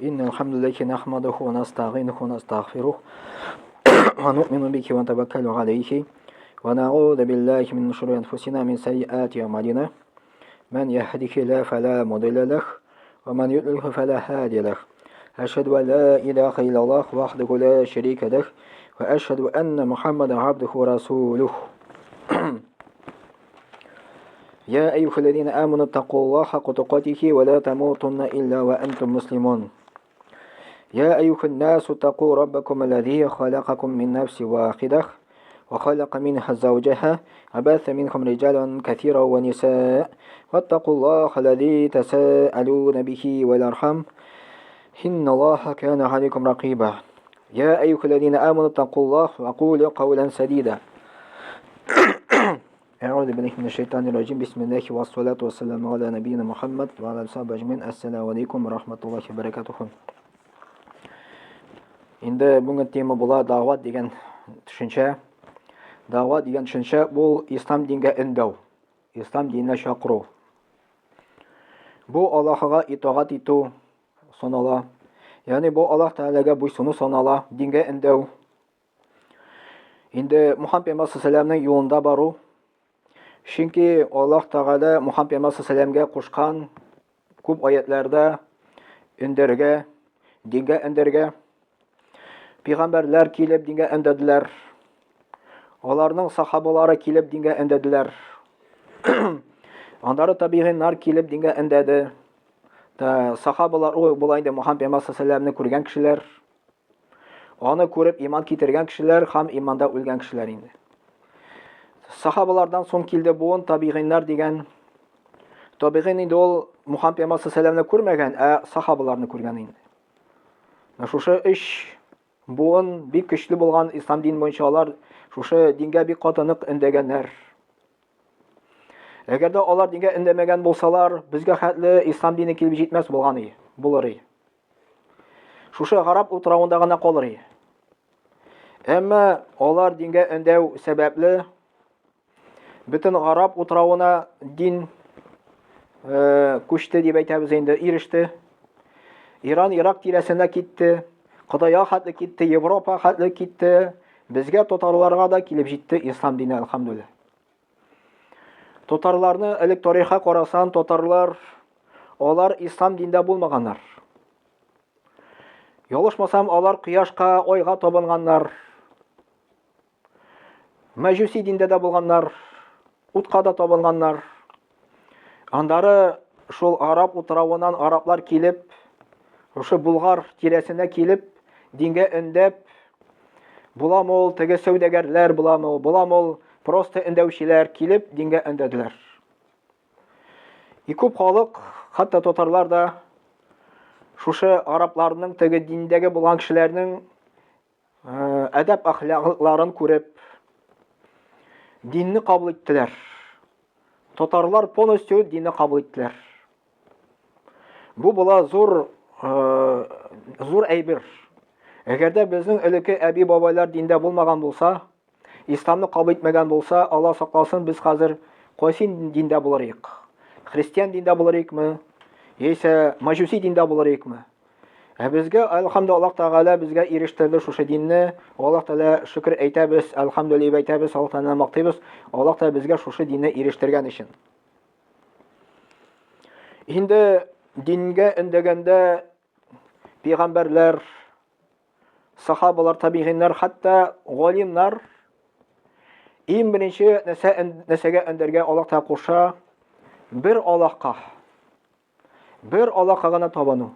إن الحمد لله نحمده ونستعينه ونستغفره ونؤمن به ونتوكل عليه ونعوذ بالله من شرور أنفسنا من سيئات أعمالنا من يهده الله فلا مضل له ومن يضلله فلا هادي له أشهد أن لا إله إلا الله وحده لا شريك له وأشهد أن محمدا عبده ورسوله يا أيها الذين آمنوا اتقوا الله حق تقاته ولا تموتن إلا وأنتم مسلمون يا أيها الناس اتقوا ربكم الذي خلقكم من نفس واحدة وخلق منها زوجها وبث منكم رجالا كثيرا ونساء واتقوا الله الذي تساءلون به والأرحم إن الله كان عليكم رقيبا يا أيها الذين آمنوا اتقوا الله وقولوا قولا سديدا أعوذ بالله من الشيطان الرجيم بسم الله والصلاة والسلام على نبينا محمد وعلى آله وصحبه أجمعين السلام عليكم ورحمة الله وبركاته Инде бүгенге тема була дәгъват дигән төшенчә. Дәгъват дигән төшенчә бу ислам дингә өндәү, ислам диненә чакыру. Бу Аллаһыга итагать итү санала. Ягъни бу Аллаһ Тәгаләгә буйсыну санала, дингә өндәү. Инде Мухаммад пәйгамбәр саллаллаху юлында бару. Чөнки Аллаһ Тәгалә Мухаммад пәйгамбәр саллаллаху кушкан күп аятларда өндәргә, дингә өндәргә. Пәйгамбәрләр килеп дингә өндәделәр. Аларның сахабалары килеп дингә өндәделәр. Аннары табигыйннар килеп дингә өндәде. Сахабалар ул була инде Мухаммад пәйгамбәр саллаллаху күргән кешеләр. Аны күреп иман китергән кешеләр һәм иманда үлгән кешеләр инде. Сахабалардан соң килде буын табигыйннар дигән. Табигыйн инде ул Мухаммад пәйгамбәр саллаллаху күрмәгән, ә сахабаларны күргән инде. Менә шушы өч буын бик көчле булган ислам дин буенча алар шушы дингә бик каты нык өндәгәннәр. Әгәр дә алар дингә өндәмәгән булсалар, безгә хәтле ислам дине килеп җитмәс булган и, булыр и. Шушы Гараб утравында гына калыр иде. Әмма алар дингә өндәү сәбәпле бөтен Гараб утравына дин э, күчте дип әйтәбез инде, иреште. Иран, Ирак тирәсенә китте, Кытайга хәтле китте, Европа хәтле китте. Безгә татарларга да килеп җитте ислам дине, әлхәмдүлилләһ. Татарларны элек тарихка карасан, татарлар алар ислам диндә булмаганнар. Ялышмасам, алар кояшка, айга табынганнар. Мәҗүси диндә дә булганнар, утка да табынганнар. Андары шул араб утравыннан араблар килеп, шушы Булгар тирәсенә килеп, дингә өндәп, буламы ул теге сәүдәгәрләр, буламы ул, буламы ул просто өндәүчеләр килеп дингә өндәделәр. И күп халык, хәтта татарлар да шушы арабларның теге диндәге булган кешеләрнең әдәп әхлакларын күреп, динне кабул иттеләр. Татарлар полностью динне кабул иттеләр. Бу була зур зур әйбер. Әгәр дә безнең элекке әби-бабайлар диндә булмаган булса, исламны кабул итмәгән булса, Алла сакласын, без хәзер кайсы диндә булыр идек? Христиан диндә булыр идекме? Яисә маҗуси диндә булыр идекме? Ә безгә, әлхәмдү, Аллаһ Тәгалә безгә ирештерде шушы динне. Аллаһ Тәгалә шөкер әйтәбез, әлхәмдүлилләһ әйтәбез, Аллаһ Тәгаләне мактыйбыз. Аллаһ Тәгалә безгә шушы динне ирештергән өчен. Инде дингә өндәгәндә пәйгамбәрләр, сахабалар, табигыйннар, хәтта галимнар иң беренче нәрсә нәрсәгә өндәргә Аллаһ Тәгалә куша? Бер Аллаһка. Бер Аллаһка гына табыну.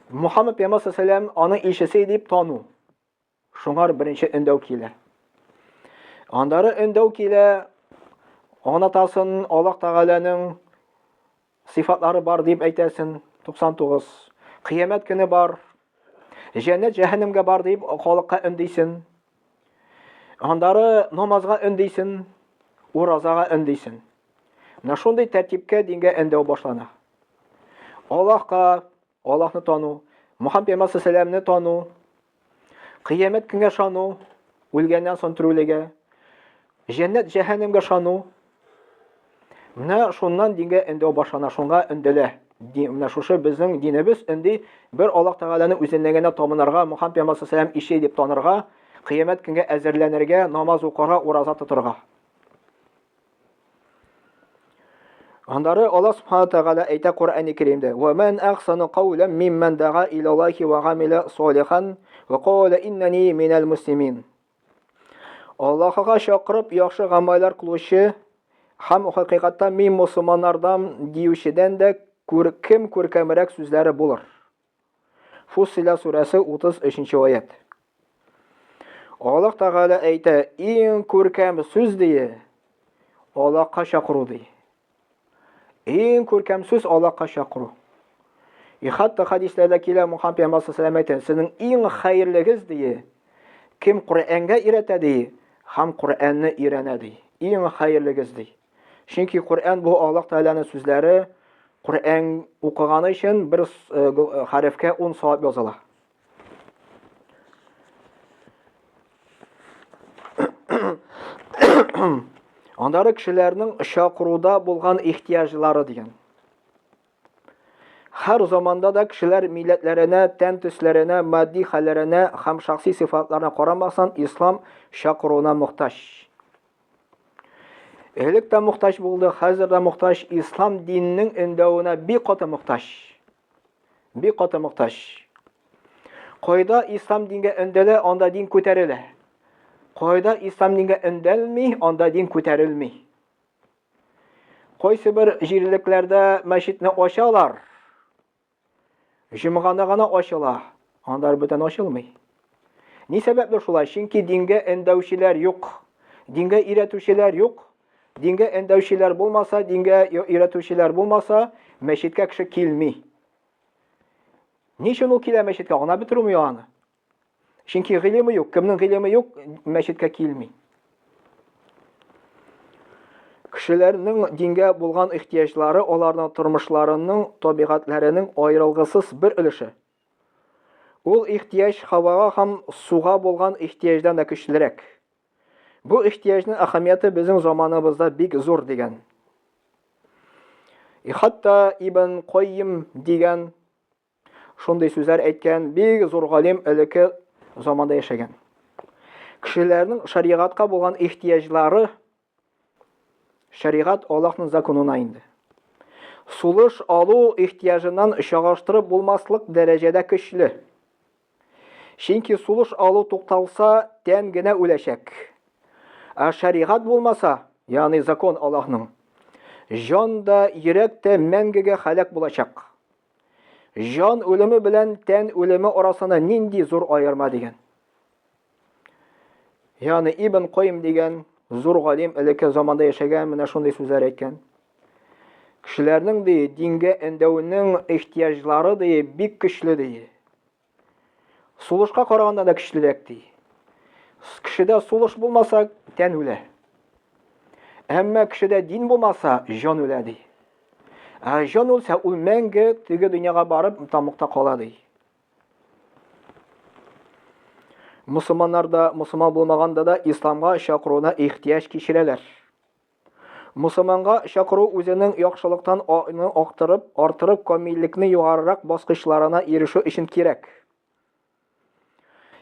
Мухаммад пәйгамбәр саллаллаху аның илчесе дип тану. Шуңар беренче өндәү килә. Аннары өндәү килә, аңлатасын Аллаһ Тәгаләнең сыйфатлары бар дип әйтәсен, 99. Кыямәт көне бар. Җәннәт җәһәннәмгә бар дип халыкка өндисен. Аннары намазга өндисен, уразага өндисен. Менә шундый тәртипкә дингә өндәү башлана. Аллаһка, Аллаһны тану, Мухаммад пәйгамбәр саллаллаху тану, кыямәт көнгә ышану, үлгәннән соң терелүгә, җәннәт җәһәннәмгә ышану. Менә шуннан дингә өндәү башлана, шунга өндәлә. Менә шушы безнең динебез инде бер Аллаһ Тәгаләнең үзенә генә табынырга, Мухаммад пәйгамбәр саллаллаху ише дип танырга, кыямәт көнгә әзерләнергә, намаз укырга, ураза тотырга. Аннары Аллаһ Субхану Тәгалә әйтә Коръәни Кәримдә: "Ва ман ахсану каулан мимман дага иля Аллаһи ва гамила салихан ва кала иннани минал муслимин." Аллаһыга чакырып яхшы гамәлләр кылучы һәм хакыйкатьтә мин мусульманнардан диючедән дә күркем күркәмрәк сүзләре булыр. Фуссиля сүрәсе 33 аят. Аллаһ Тәгалә әйтә, иң күркәм сүз дие, Аллаһка чакыру ди. Иң күркәм сүз Аллаһка чакыру. И хәтта хәдисләрдә килә Мухаммад пәйгамбәр саллаллаху алейһи ва сезнең иң хәерлегез ди, кем Коръәнгә өйрәтә ди, һәм Коръәнне өйрәнә ди. Иң хәерлегез ди. Чөнки Коръән бу Аллаһ Тәгаләнең сүзләре, Коръән укыганы өчен бер хәрефкә 10 савап языла. Аннары кешеләрнең чакыруда булган ихтыяҗлары дигән. Һәр заманда да кешеләр милләтләренә, тән төсләренә, матди хәлләренә һәм шәхси сыйфатларына карамастан ислам чакыруына мохтаҗ. Элек тә мохтаҗ булды, хәзер дә мохтаҗ, ислам диненең өндәвенә бик каты мохтаҗ. Бик каты мохтаҗ. Кайда ислам дингә өндәлә, анда дин күтәрелә. Кайда ислам дингә өндәлми, анда дин күтәрелми. Кайсы бер җирлекләрдә мәчетне ачалар. Җомганы гына ачыла, анда бүтән ачылмый. Ни сәбәпле шулай? Чөнки дингә өндәүчеләр юк. Дингә өйрәтүчеләр юк. Дингә өндәүчеләр булмаса, дингә өйрәтүчеләр булмаса, мәчеткә кеше килми. Ни өчен ул килә мәчеткә? Аңлап бетерүме аны? Чөнки гыйлеме юк. Кемнең гыйлеме юк, мәчеткә килми. Кешеләрнең дингә булган ихтыяҗлары аларның тормышларының, табигатьләренең аерылгысыз бер өлеше. Ул ихтыяҗ һавага һәм суга булган ихтыяҗдан да көчлерәк. Бу ихтыяҗның әһәмияте безнең заманыбызда бик зур дигән. И хәтта Ибн Кайим дигән шундый сүзләр әйткән бик зур галим элекке заманда яшәгән. Кешеләрнең шәригатькә булган ихтыяҗлары шәригать Аллаһның законына инде. Сулыш алу ихтыяҗыннан чагыштырып булмаслык дәрәҗәдә көчле. Чөнки сулыш алу тукталса, тән генә үләчәк. Ә шәригать булмаса, ягъни закон Аллаһның, җан да, йөрәк тә мәңгегә һәлак булачак. Җан үлеме белән тән үлеме арасында нинди зур аерма дигән. Ягъни Ибн Кайим дигән зур галим элекке заманда яшәгән, менә шундый сүзләр әйткән. Кешеләрнең ди дингә өндәүнең ихтыяҗлары ди бик көчле ди. Сулышка караганда да көчлерәк ди. Кешедә сулыш булмаса, тән үлә. Әмма кешедә дин булмаса, җан үлә ди. Ә җан үлсә, ул мәңге теге дөньяга барып, тамыкта кала ди. Мусульманнар да, мусульман булмаганда да исламга чакыруына ихтыяҗ кичерәләр. Мусульманга чакыру үзенең яхшылыктан аны актырып, артырып камиллекне югарырак баскычларына ирешү өчен кирәк.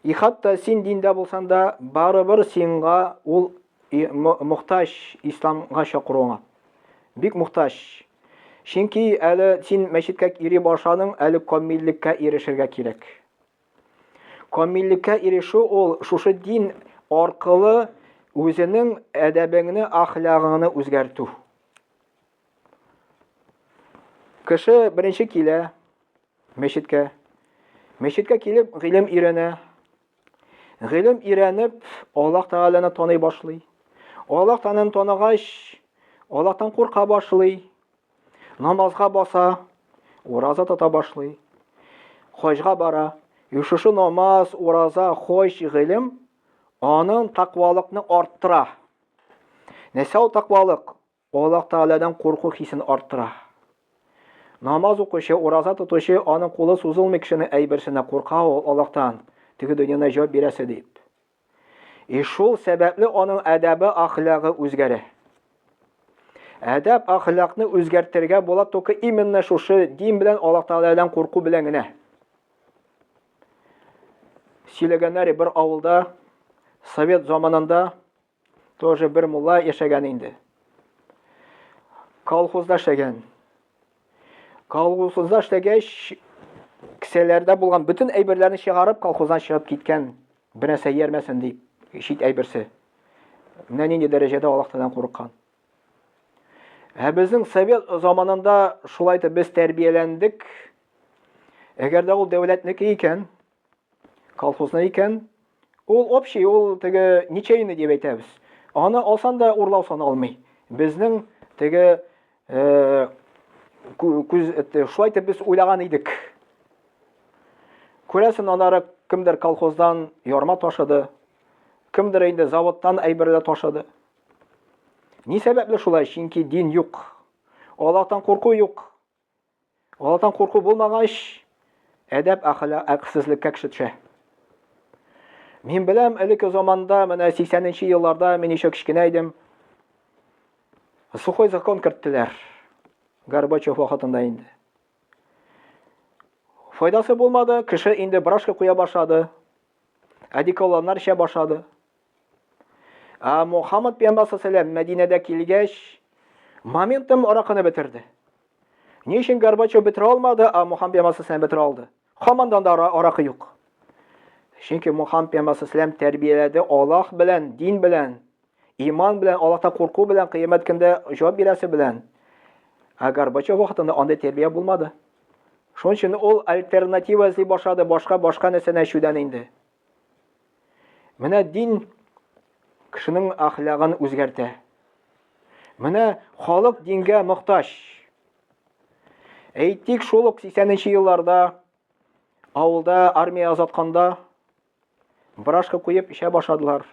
И хәтта син диндә булсаң да, барыбер сиңа ул мохтаҗ исламга чакыруыңа. Бик мохтаҗ. Чөнки әле син мәчеткә йөри башладың, әле камиллеккә ирешергә кирәк. Камиллеккә ирешү ул шушы дин аркылы үзенең әдәбеңне, әхлагыңны үзгәртү. Кеше беренче килә мәчеткә. Мәчеткә килеп гыйлем өйрәнә. Гыйлем өйрәнеп, Аллаһ Тәгаләне таный башлый. Аллаһ Тәгаләне таныгач, Аллаһтан курка башлый. Намазга баса, ураза тота башлый. Хаҗга бара. И шушы намаз, ураза, хаҗ, гыйлем аның таквалыкны арттыра. Нәрсә ул таквалык? Аллаһ Тәгаләдән курку хисен арттыра. Намаз укучы, ураза тотучы, аның кулы сузылмый кешенең әйберсенә курка ул Аллаһтан, теге дөньяда җавап бирәсе дип. И шул сәбәпле аның әдәбе, ахлагы үзгәрә. Әдәп әхлакны үзгәртергә була только именно шушы дин белән Аллаһ Тәгаләдән курку белән генә. Сөйләгәннәр бер авылда совет заманында тоже бер мулла яшәгән инде. Колхозда эшләгән. Колхозда эшләгәч, кесәләрдә булган бөтен әйберләрне чыгарып, колхоздан чыгып киткән. Бер нәрсә иярмәсен дип, чит әйберсе. Менә нинди дәрәҗәдә Аллаһ Тәгаләдән курыккан. Ә безнең совет заманында шулай итеп без тәрбияләндек. Әгәр дә ул дәүләтнеке икән, колхозны икән, ул общий, ул теге ничейный дип әйтәбез. Аны алсан да урлау саналмый. Безнең теге э, күз шулай итеп без уйлаган идек. Күрәсең, аннары кемдер колхоздан ярма ташыды, кемдер инде заводтан әйберләр ташыды. Ни сәбәпле шулай? Чөнки дин юк. Аллаһтан курку юк. Аллаһтан курку булмагач, әдәп әхлаксызлыкка кеше төшә. Мин беләм, элекке заманда, менә 80-нче елларда мин еще кечкенә идем. Сухой закон керттеләр. Горбачев вакытында инде. Файдасы булмады, кеше инде брашка куя башлады. Одеколоннар эчә башлады. Ә Мухаммад пәйгамбәр саллаллаху Мәдинәдә килгәч, моментом аракыны бетерде. Ни өчен Горбачев бетерә алмады, ә Мухаммад пәйгамбәр саллаллаху бетерә алды? Һаман да анда аракы юк. Чөнки Мухаммад пәйгамбәр саллаллаху тәрбияләде Аллаһ белән, дин белән, иман белән, Аллаһтан курку белән, кыямәт көндә җавап бирәсе белән. Ә Горбачев вакытында андый тәрбия булмады. Шуның өчен ул альтернатива эзли башлады, башка-башка нәрсәне эчүдән инде. Менә дин кешенең әхлагын үзгәртә. Менә халык дингә мохтаҗ. Әйтик, шул ук 80 елларда авылда армия озатканда брашка куеп эчә башладылар.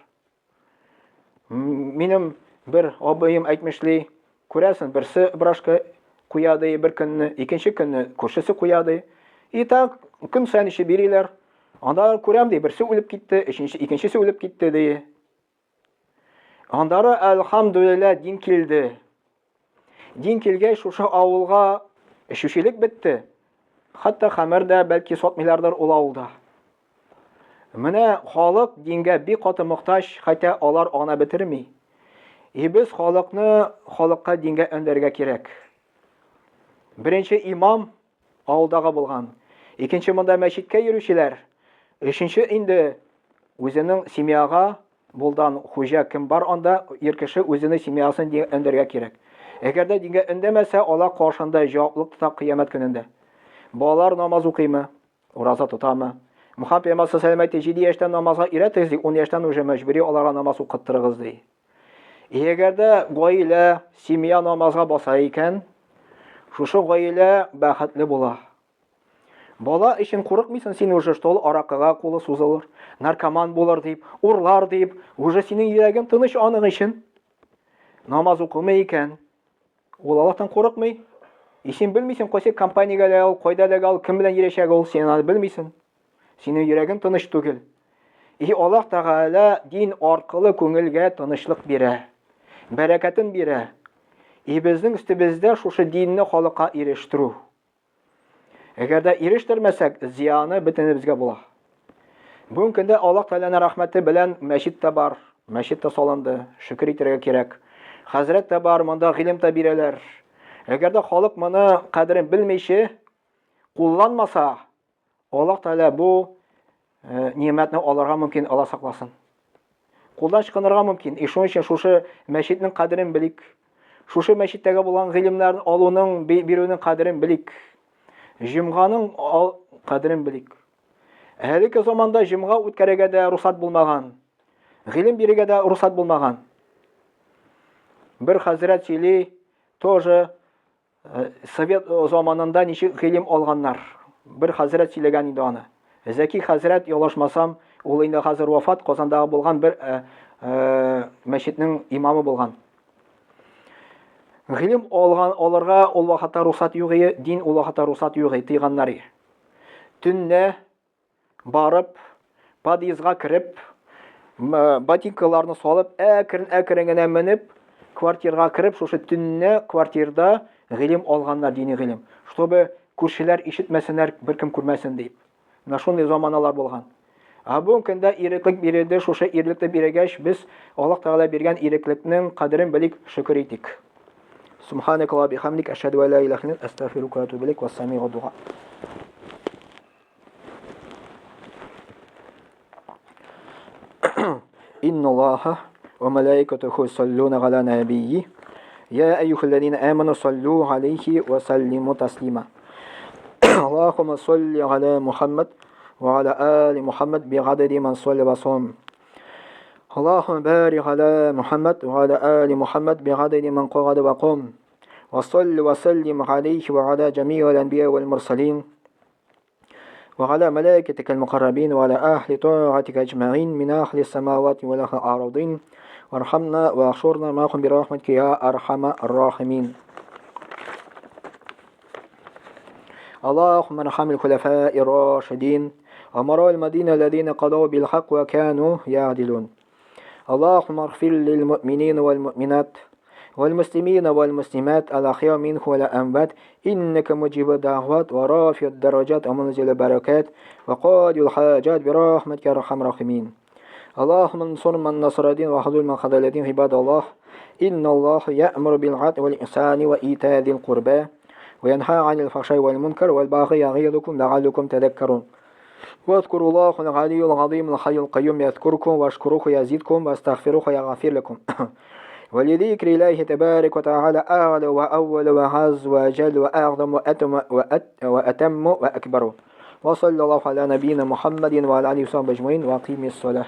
Минем бер абыем әйтмешли, күрәсең, берсе брашка куя ди бер көнне, икенче көнне күршесе куя ди. И так көн саен эчеп бириләр. Анда күрәм ди, берсе үлеп китте, өченче, икенчесе үлеп китте ди. Андары әлхәмдүлилләһ дин килде. Дин килгәч, шушы авылга эчүчелек бетте. Хәтта хәмер дә бәлки сатмыйлардыр ул авылда. Менә халык дингә бик каты мохтаҗ, хәтта алар аны бетерми. И без халыкны халыкка дингә өндәргә кирәк. Беренче имам авылдагы булган. Икенче монда мәчеткә йөрүчеләр. Өченче инде үзенең семьяга булдан хуҗа кем бар анда, ир кеше үзенең семьясын дингә өндәргә кирәк. Әгәр дә дингә өндәмәсә, алар каршында җаваплылык тота кыямәт көнендә. Балалар намаз укыймы? Ураза тотамы? Мөхәммәд пәйгамбәр саллаллаху алейһи әйтте, 7 яшьтән намазга өйрәтегез, ди, 10 яшьтән уже мәҗбүри аларга намаз укыттырыгыз, ди. Әгәр дә гаилә, семья намазга баса икән, шушы гаилә бәхетле була. Бала өчен курыкмыйсың син уже, что ул аракыга кулы сузылыр, наркоман булыр дип, урлар дип, уже синең йөрәгең тыныч аның өчен. Намаз укымый икән, Ул Аллаһтан курыкмый. И син белмисең, кайсы компаниягә эләгә ул, кайда эләгә ул, кем белән йөрәчәк ул, син аны белмисең. Синең йөрәгең тыныч түгел. И Аллаһ Тәгалә дин аркылы күңелгә тынычлык бирә. Бәрәкәтен бирә. И безнең өстебездә шушы динне халыкка ирештерү. Әгәр дә ирештермәсәк, зыяны бөтенебезгә була. Бүгенге көндә Аллаһ Тәгаләнең рәхмәте белән мәчет тә бар, мәчет тә салынды, шөкер итәргә кирәк. Хәзрәт тә бар, монда гыйлем дә бирәләр. Әгәр дә халык моны кадерен белмичә кулланмаса, Аллаһ Тәгалә бу э, ни'мәтне алырга мөмкин, Алла сакласын. Кулдан чыкынырга мөмкин. И шуның өчен шушы мәчетнең кадерен белик. Шушы мәчеттәге булган гыйлемнәрне алуның, бирүнең кадерен белик. Җомганың кадерен белик. Әлеге заманда җомга үткәрергә дә рөхсәт булмаган. Гыйлем бирергә дә рөхсәт булмаган. Бер хәзрәт сөйли, тоже Э, совет э, заманында ничек гыйлем алганнар. Бер хәзрәт сөйләгән инде аны. Зәки хәзрәт, ялгышмасам, ул инде хәзер вафат, Казандагы булган бер э, э, мәчетнең имамы булган. Гыйлем алган алырга ул вакытта рухсат юк иде, дин ул вакытта рухсат юк иде, тыйганнар иде. Төнлә барып, подъездга кереп, ботинкаларны салып, әкрен-әкрен генә менеп, квартирга кереп, шушы төнне квартирда гыйлем алганнар, дини гыйлем. Чтобы күршеләр ишетмәсеннәр, беркем күрмәсен дип. Менә шундый заманалар булган. Ә бүгенге көндә иреклек бирелде, шушы иреклекне биргәч, без Аллаһ Тәгалә биргән иреклекнең кадерен белик, шөкер итик. Субханакаллаһ бихамдик, әшһәдү ә ла илаһа илля астагфирука ва атубу илейк, вассамигу дуа. إن الله وملائكته يصلون على نبيه يا أيها الذين آمنوا صلوا عليه وسلموا تسليما اللهم صل على محمد وعلى آل محمد بعدد من صلى وصام اللهم بارك على محمد وعلى آل محمد بعدد من قعد وقام وصل وسلم عليه وعلى جميع الأنبياء والمرسلين وعلى ملائكتك المقربين وعلى أهل طاعتك أجمعين من أهل السماوات والأهل الأرضين وارحمنا واحشرنا معهم برحمتك يا أرحم الراحمين. اللهم ارحم الخلفاء الراشدين أمراء المدينة الذين قضوا بالحق وكانوا يعدلون. اللهم اغفر للمؤمنين والمؤمنات والمسلمين والمسلمات الأحياء منه والأموات إنك مجيب الدعوات ورافع الدرجات ومنزل البركات وقاضي الحاجات برحمتك يا أرحم الراحمين. اللهم انصر من نصر الدين وخذل من خذل الدين. عباد الله، إن الله يأمر بالعدل والإحسان وإيتاء ذي القربى وينهى عن الفحشاء والمنكر والبغي يعظكم لعلكم تذكرون. واذكروا الله العلي العظيم الحي القيوم يذكركم، واشكروه يزيدكم، واستغفروه يغفر لكم. ولذكر الله تبارك وتعالى أعلى وأول وعز وجل وأعظم وأتم وأتم وأكبر. وصلى الله على نبينا محمد وعلى آله وصحبه أجمعين وأقيم الصلاة.